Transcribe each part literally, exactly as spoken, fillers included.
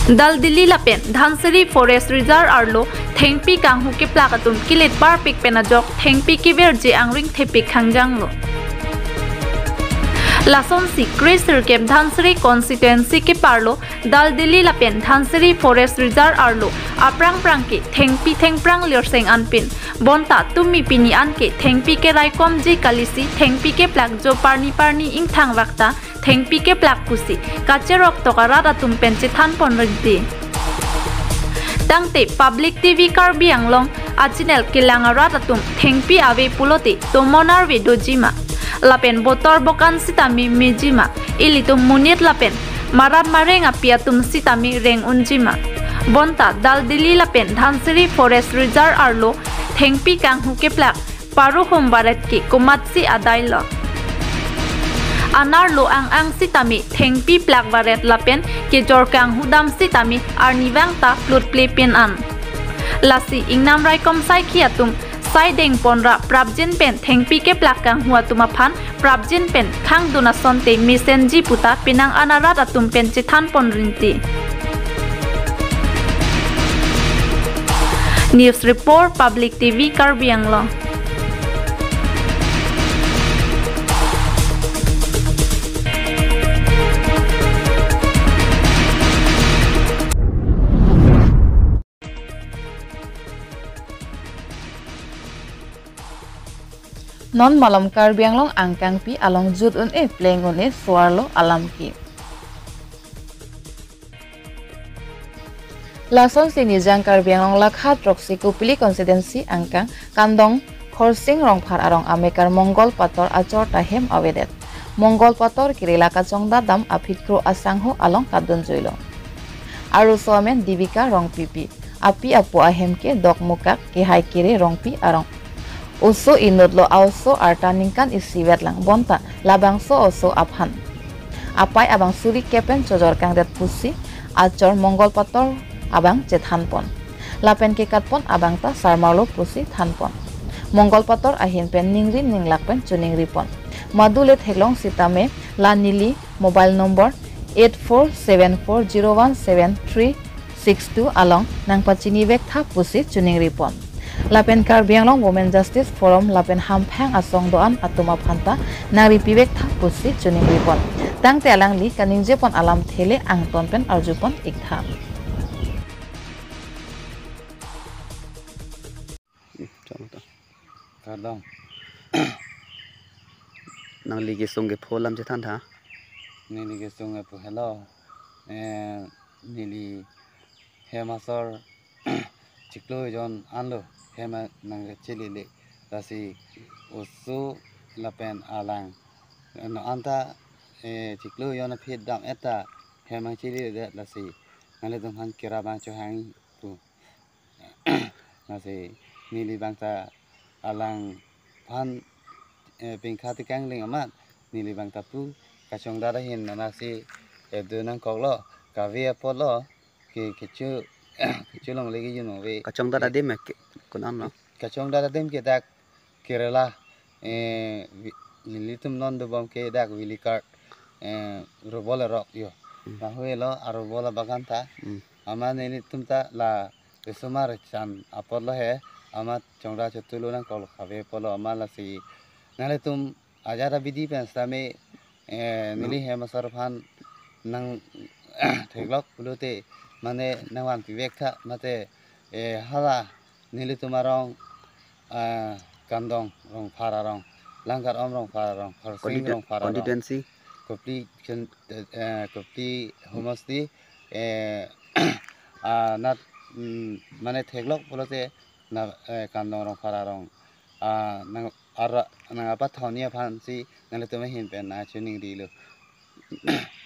Daldili lapen Dhansiri Forest Reserve arlo thengpi kanghu keplak atum kilit parpik pen ajok thengpi keverji angring thepik khangjanglo. Lasonsi kre sirkep Dhansiri constituency keparlo Daldili lapen Dhansiri Forest Reserve arlo aphrang phrang ke thengpi thengphrang lirseng anpin, bonta tumi pini an ke thengpi keraikomji kalisi thengpi keplak jo parni parni ingthang vakta thengpi keplak pusi kacherok tok arat atum pen chethan pon rinti. Tangte Public T V Karbi Anglong a channel kelang arat atum thengpi ave pulote tomon arve dojima, lapen botor bokan sitame mejima, ilitum monit lapen marat mareng api atum sitame reng unjima. Bonta Daldili lapen Dhansiri Forest Reserve arlo thengpi kanghu keplak paruhum varet ke komatsi adailo. Anerlo ang ang sitame thengpi plak varet lapen kejor kanghu dam sitame arnivang ta plutple pin an. Lasi ingnam raikom saikhi atum saideng ponra prapjin pen thengpi keplak kanghu atum aphan prapjin pen khangdun asonte mesenji puta penang an arat atum pen chethan pon rinti. News Report, Public T V Karbi Anglong. Non malom Karbi Anglong angkangpi along jut un-e pleng un-e so-arlo alam ke. Lasonsi Nijang Karbi Anglong lakha throksi Kopili constituency angkang Kandong Khorsing Rongphar arong amekar Mongol Pator achor ta hem avedet. Mongol Pator kerela kachongdat dam aphi kro asangho along kadun juilo. Arloso amen Divika Rongpipi. Api apo ahem ke Dokmukak Kehai Kere Rongpi arong. Oso inutlo, a-oso arta ningkan isi vetlang, bonta labangso oso aphan apei abang suri kepen chojor kangdet pusi achor Mongol Pator abang chethan pon. Lapen kekat pon abang ta sarmarlo pusi than pon. Mongol Pator ahin pen ningri ninglak pen choningri pon. Madule theklong sitame la neli mobile number eight four seven four zero one seven three six two along nangpachini vektha pusi choningri pon. Lapen Karbi Anglong Women Justice Forum lapen hamphang asong do-an atum aphan ta nangripi vektha pusi choningri pon. Tangte alangli kaningje pon alamthe le angton pen arju pon iktha. Kardom. Nangli kesung kepho alam chethan tha. Neli kesung kepho helo. Eh, neli hem asor chiklo jon anlo hem nangkachilile. Lasi oso lapen alang no anta, eh, chiklo jon aphi dam-et ta hem nangchilile, lasi nanglitum aphan kira bang chohang pu. Lasi neli bang ta alangphan, eh, pingkha tekang ling amat neli bang ta pu kachongdat ahin nanasi, eh, do nangkoklo, kave apotlo ke kecho kecho longle ke yun ave. Kachongdat adim ke konam lo? Kachongdat adim ke dak kerela, eh, vi-, nelitum non dobom ke dak Vilikar, eh, Robol arok yo. Hmm. Lahui lo a Robol abagan ta. Hmm. Amat nelitum ta la risomar chan apotlo he, amat chongdat chotulu nangkoklo, kave apotlo amat lasi nanglitum ajat abidi pen sitame, eh, neli hem asor aphan nang theklok pulote mane nangvanpi vektha mate, eh, hala nelitum arong, ah, Kandong Rongphar arong, Langkar Om Rongphar arong, Khorsing Constitu-, Rongphar arong, constituency? Kopili con-, eh, Kopili homosti, eh, ah, nat, mm, mane theklok pulote na, eh, Kandong Rongphar arong, ah, nang ara, nang apathoni aphansi nanglitum ahin pen nangchoningrilo.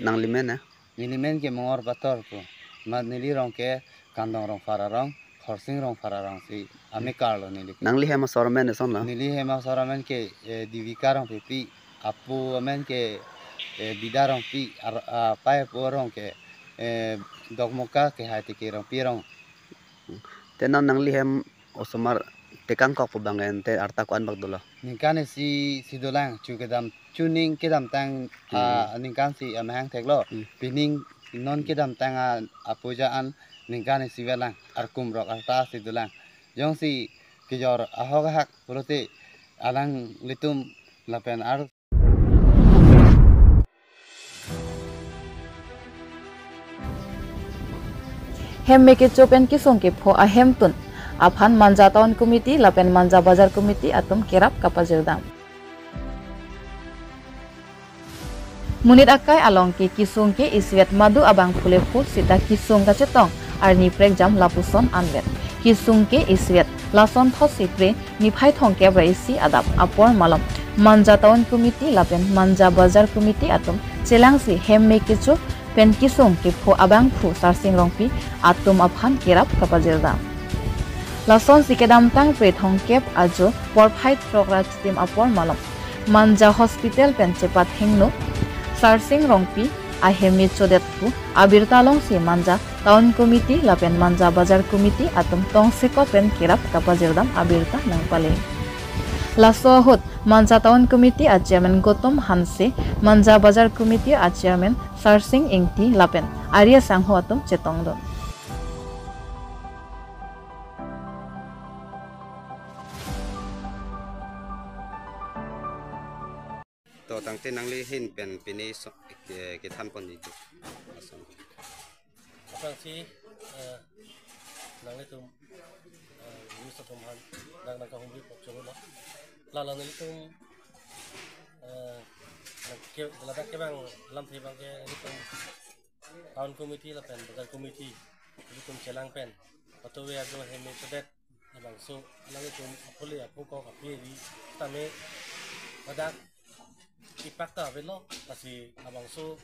Nangli men na? Neli men ke Mongol Pator pu. Amat neli rong ke Kandong Rongphar arong, Khorsing Rongphar arong si amekarlo neli ke. Nangli hem asor amen eson lo? Neli hem asor amen ke, eh, Divika Rongpipi, apo amen ke, eh, Bida Rongpi, ar-, apei apo arong ke, eh, Dokmukak Kehai Kere Rongpi arong. Te non nangli hem osomar tekang kok pu bang en te arta ko-an bak dolo? Ningkan isi si dolang, chu kedam, chuning kedamtang, hmm, ah, ningkan si amahang theklo. Hmm. Pining Non kedamtang a apuja an ningkan isi velang, arkum rok arta si dolang. Jongsi kejor ahok ahak pulote alanglitum lapen ar Hem me kecho pen kesung kepho ahemtun aphan Manja Town Committee lapen Manja Bazar Committee atum kerap kapajirdam. Monit akai along ke kesung ke isivet madu abangphu le phu sita kesung kachetong arni prekjam lapuson anvet. Kesung ke isivet lason thotsi pre niphai thomkep ra isi adap apor malom Manja Town Committee lapen Manja Bazar Committee atum chelangsi hem me kecho pen kesung kepho abangphu Sarsing Rongpi atum aphan kerap kapajirdam. Lasonsi kedamtang pre thomkep ajo porphai throk ra chitim apor malom Manja Hospital pen chepathengno Sarsing Rongpi ahem me chodet pu abirta alongsi Manja Town Committee lapen Manja Bazar Committee atum tongsekot pen kerap kapajirdam abirta nangpale. Laso ahut Manja Town Committee a Chairman Gautam Hanse, Manja Bazar Committee a Chairman Sarsing Ingti lapen ari asangho atum chetongdun. To tangte nangli ahin pen pine so, ke, kethan ponji. Aphrangsi, eh, nanglitum, eh, news atum aphan nang nangkahumri pok cholo. Lalo nelitum, eh, nang ke, ladak kevang alamthe abang ke nelitum Town Committee lapen Bazar Committee nelitum chelang pen patuve ajo hem me chodet labangso alanglitum aphule aphu kok api ri tame ladak ipak ta avelo, lasi labangso,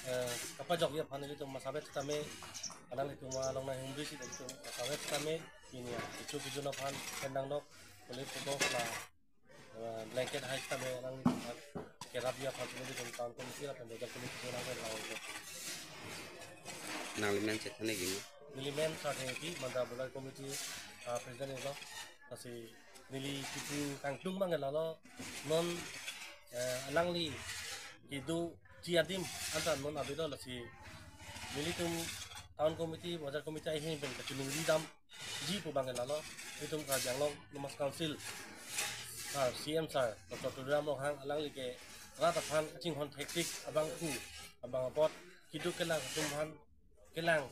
eh, kapajokji aphan nelitum masavet tame alanglitum along nanghumri si nelitum masavet tame pini kecho kejun aphan pen nangnok pule pubok la, eh, blanket hai tame alanglitum aphan kerapji aphan nelitum Town Committee lapen Bazar Committee nang pen lang. Nangli men chethan nangji? Neli men Sarsing Ingti, Manja Bazar Committee, ah, President lo. Lasi neli kipu kangtung abang lalo non, eh, alangli kedoji adim anta non avelo, lasi nelitum Town Committee, Bazar Committee ahin pen kachiningri damji pu abang lalo, itum Karbi Anglong Autonomous Council, ah, C M sir Doctor Tuliram Ronghang alangli ke rat aphan kachinghon thektik abangphu abang apot keduk kelang atum aphan kelang,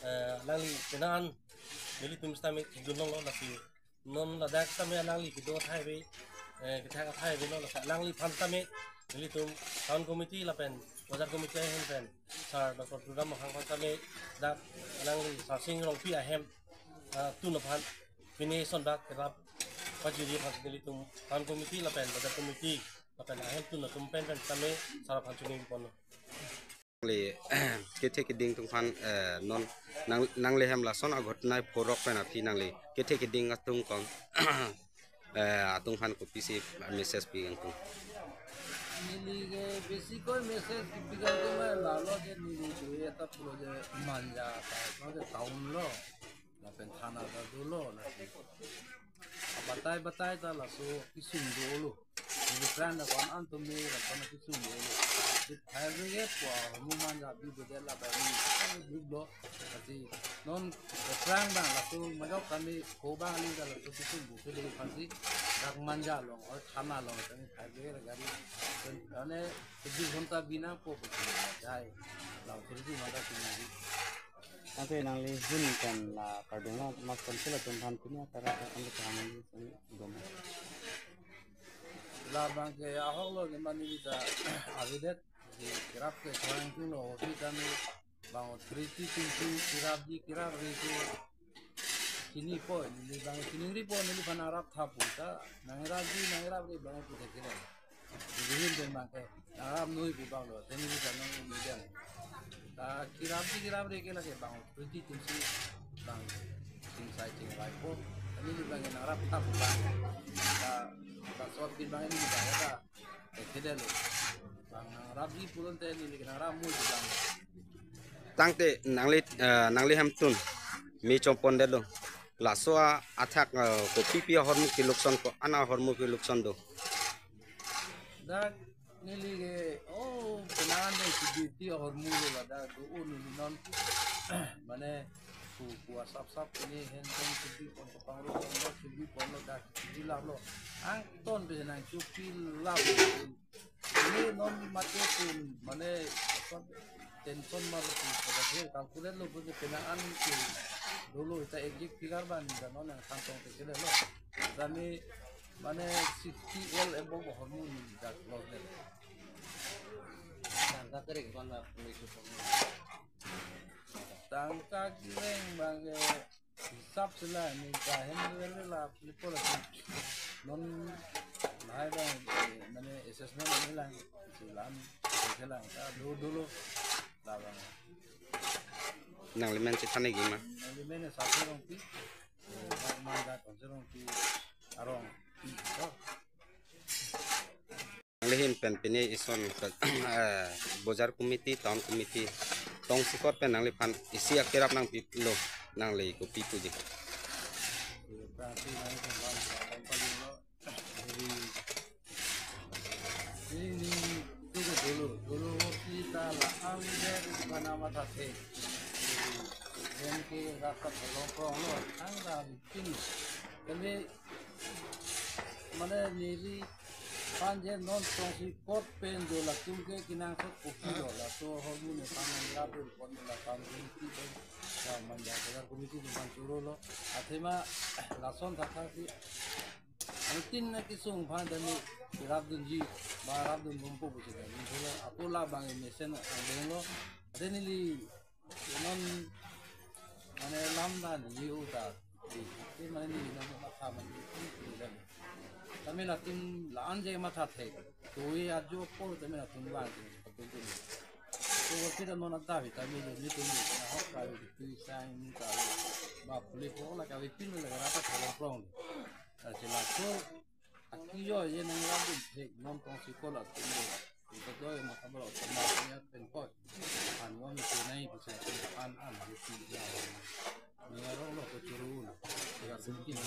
eh, alangli penang an nelitum sitame thekdun longlo, lasi non ladak tame alangli kedo athai ave, eh, kethak athai avelo, lasi alangliphan tame nelitum Town Committee lapen Bazar Committee ahin pen sir Doctor Tuliram Ronghang aphan tame dak alangli Sarsing Rongpi ahem, ah, tun aphan pine sonbak kerap pajirji aphan nelitum Town Committee lapen Bazar Committee lapen ahemtun atum pen pen tame sir aphan choningri ponlo. Nangli kethe keding atum aphan, eh, non nang, nangli hem lason aghotna phorok pen aphi nangli kethe keding atum kong, eh, atum aphan kopisi message pi kangtung? Neli ke besi koi message kipi kangtung ma lalo je neli dui eta pulo je Manja ta, ta je town lo, lapen thana ta dolo, lasi batai batai ta laso kesung dolo. Neli friend akon antum ni laso kesung dolo. Di phai ave ke pu ahormu Manja bi bedet la ba ni group lo. Lasi non friend abang laso majok kami ko abang ni laso kesung bu ke dei aphansi dak Manja along or thana along kami phai ave la gari. Ane tujuh ghonta bina po po jai. Lau tujuh ghonta sini. Ante nangli ahin pen la Karbi Anglong Autonomous Council atum aphan pini acara akan kita hangin dom. Labang ke ahok lo, neli mani kita avedet, di kerap ke chorang tulo, hobi kami bang authority tingki kerapji kerapri ke chinipo, neli bang chiningripo, neliphan arap thapu ta, nangrapji nangrapri bang pu dekile. Dihin pen bang ke, nangrap noi pu bang lo, teni bisa nang median. Ta kerapji kerapri ke lake bang authority tingki bang chingsai chingrai po. Teni bisa bang nangrap thapu bang. Ta, ta sot pi bang ini bisa ya ta. Ekede lo. Bang nangrapji pulote neli ke nangrap moi pu bang. Tangte nangli, eh, nangli hemtun me chompondetlo. Laso athak, eh, kopipi ahormu kelukson ko-an ahormu kelukson do? Dak neli ke, oh, pen Ane si duty ahormu lo ladak do un ni non. Mane ku ku asap sap ini hen hen si di pon ko pangro pon lo si di pon lo dak si di lap lo. Angton pe nang chupi lap. Ini non mate pun mane tension mar tu pada dia calculate lo pun kena an tu dulu kita exit pilar ban dan non yang kantong te kele lo. Kami mane sixty L above hormu ni dak lo ne. Tangka kering mana pemicu pemicu. Tangka kering bang ke hisap sila ni kahen level la lipo la. Non lahai bang mane assessment ni lang silam silang ta dulu dulu la bang. Nanglimen si thani gima. Nanglimen sa serong pi. Bang manda kon serong pi arong. Nangli ahin pen pini ison ke, eh, bojar committee, town committee, tongsekot pen nangliphan isi akerap nangpi lo, nangli kopi puji. Ini dulu, dulu kita la ambil mana mata te. Dan ke rasa pelong pelong lo, angga pin. Kali mane neli panje non tongsekot pen do latum ke kenangsot kopi lo laso hormu ne phan nang rapel pon la kam komiti pen ya manja bojar komiti ne phan choro lo athema lason thakha si anu tin na kesung phan dan ni rapdunji ba rapdun bompo busi dan ni thela apo labang mesen ang deng lo dan neli non mane lam dan ni uta di. Ti mane ni na ma kha mane ni dan. Tame latum la-an je matha thek. Tui ajo por tame latum bang ke patung tu. To kita non ata vi tame ni tum ni na hok ka vi tu sang ni ka vi. Ba puli po la ka vi pin la ka rata thong prong. Asi laso akiyo ye nang labun thek non tongsekot latum. Kita doi ma kabro sama ya pen ko. An wa mi se nai bisa an an di si ya. Ni arong lo ko churu na. Ya sungkin.